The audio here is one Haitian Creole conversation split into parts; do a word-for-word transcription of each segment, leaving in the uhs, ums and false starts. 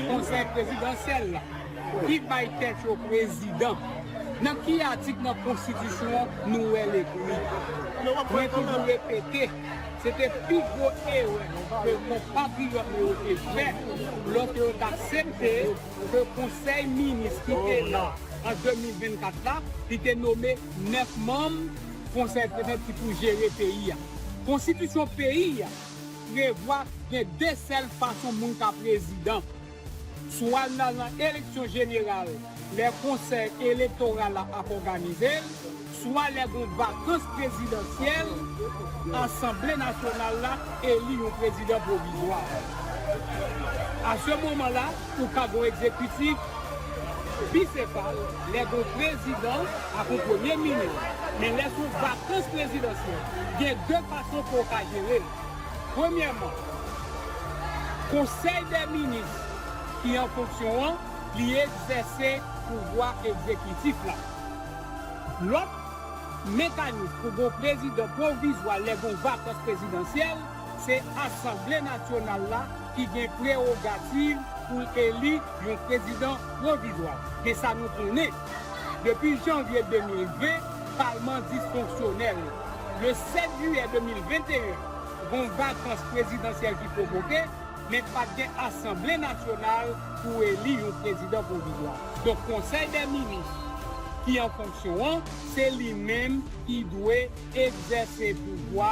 Konsèy prezidansyèl la, ki bay tèt yo prezidan. Nan ki atik nan konstitisyon an nou wè l ekri? Mwen toujou repete, se te pi gwo erè ke konpatriyòt mwen yo te fè lòske yo t aksepte ke konsèy minis ki te la an de mil vennkat la, li te nome nèf manm konsèy prezidansyèl ki pou jere peyi a. Konstitisyon peyi a prevwa gen de sèl fason moun ka prezidan. Swa nan, nan eleksyon jeneral, lè konsèy elektoral la ap òganize l, swa lè gen vakans prezidansyèl, Asanble Nasyonal la eli yon prezidan pwovizwa. A se moman la, ou ka gen yon egzekitif bisefal, lè gen yon prezidan ak yon premye minis. Men lè se yon vakans prezidansyèl, gen de fason pou w ka jere l. Premyèman, Konsèy dè minis ki an fonksyon an, li egzèse pouvwa egzekitif la. Lòt mekanis pou gen yon prezidan pwovizwa lè gen yon vakans prezidansyèl, se Asanble Nasyonal la ki gen prewogativ pou l eli yon prezidan pwovizwa. Men sa nou konnen, depi janvye de mil ven, palman disfonksyonèl. Le sèt jiyè de mil venteyen, gen yon vakans prezidansyèl ki pwovoke, men pa t gen Asanble Nasyonal pou eli yon prezidan pwovizwa. Donk, Konsèy dè minis ki an fonksyon an, se li menm ki dwe egzèse pouvwa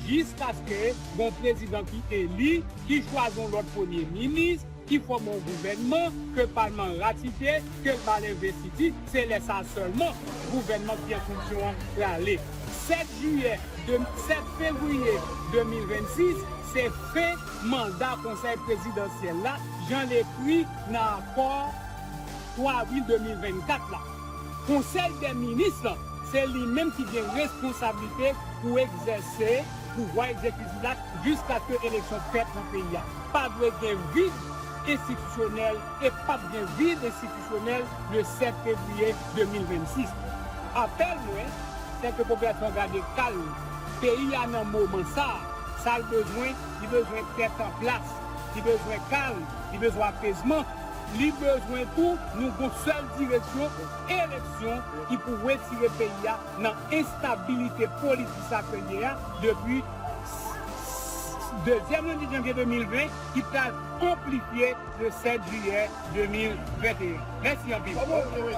jiskaske gen yon prezidan ki eli, ki chwazi yon lòt premye minis, ki fòme yon gouvènman ke palman ratifye, ke l ba l envestiti, se lè sa a sèlman gouvènman ki an fonksyon an prale. Sèt jiyè, de, sèt fevriye de mil vennsis, se fen manda konsèy prezidansyèl la, jan l ekri nan akò twa avril de mil vennkat la. Konsèy dè minis lan, se li menm ki gen responsablite pou egzèse pouvwa egzekitif la jiskaske eleksyon fèt nan peyi a. Pa dwe gen vid enstitisyonèl e p ap gen vid enstitisyonèl le sèt fevriye de mil vennsis. Apèl mwen, se ke popilasyon an gade kalm peyi a nan moman sa a. Sa l bezwen, li bezwen tèt an plas, li bezwen kalm, li bezwen apezman, li bezwen tou nou gon sèl direksyon, eleksyon ki pou retire peyi a nan enstabilite politik sa ke l ye a depi dezyèm lendi janvye de mil ven ki pral anplifye le sèt jiyè de mil venteyen. Mèsi anpil.